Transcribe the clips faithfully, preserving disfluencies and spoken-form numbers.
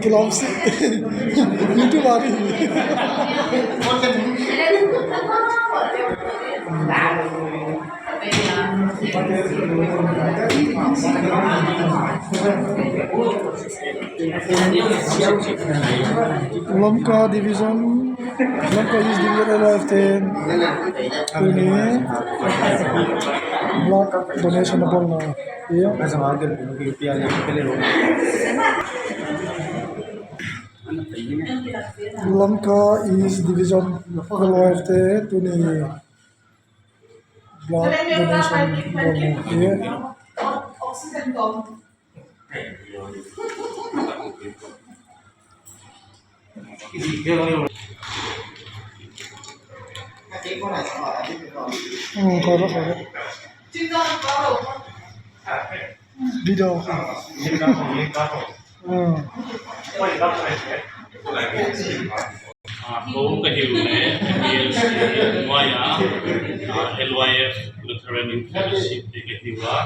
Kilawm si. YouTube ah ding. Lamka Division, Lamka East Division L Y F ten tuni blood donation a bawlna. Lamka East Division L Y F te tuni blood donation bawlna hi. Hmm, kawr, kawr. Video. Hmm. Ah, ko ka hi uh leh M B L C nuai ah, ah, L Y F Lutheran Youth Fellowship te ka hi uh a,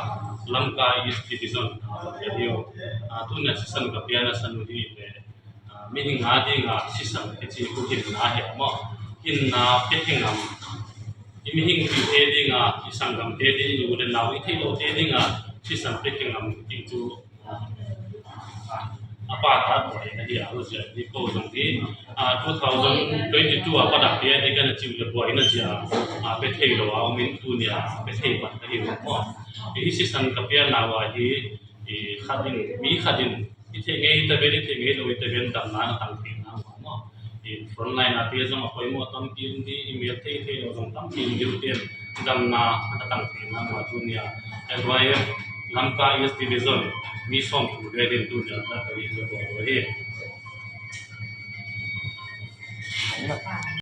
Lamka East Division, ah, ka hi uh. Ah, tuna sisan ka piakna san uh hi leh, ah, mihing a dinga sisan ka ci uh hinna hi a maw. Hinna pia kingam. I mihing pite dinga, i sanggamte ding, i u le nau i theih lote dinga sisan pia kingam ding cu, ah, a pa ta buai na hi a, Rosiah Diko zong hi, ah, two thousand twenty-two a padak pia ding ka na ci uh le buai na zia, ah, pia thei lo a om in tuni a pia thei pan ka hi uh maw. Hi sisan ka piakna uh a hi, i khat in, mi khat in, i theih ngei ta ven, i theih ngei lo i ta ven damna na tang theihna uh a maw. I frontline a te zong a poimawh tampi um ding, i mel thei thei lo zong tampi um ding, ten damna na tang theihna uh a tuni a L Y F Lamka East Division mi sawm tu ven in tuni a ta ka ven ka buai uh hi.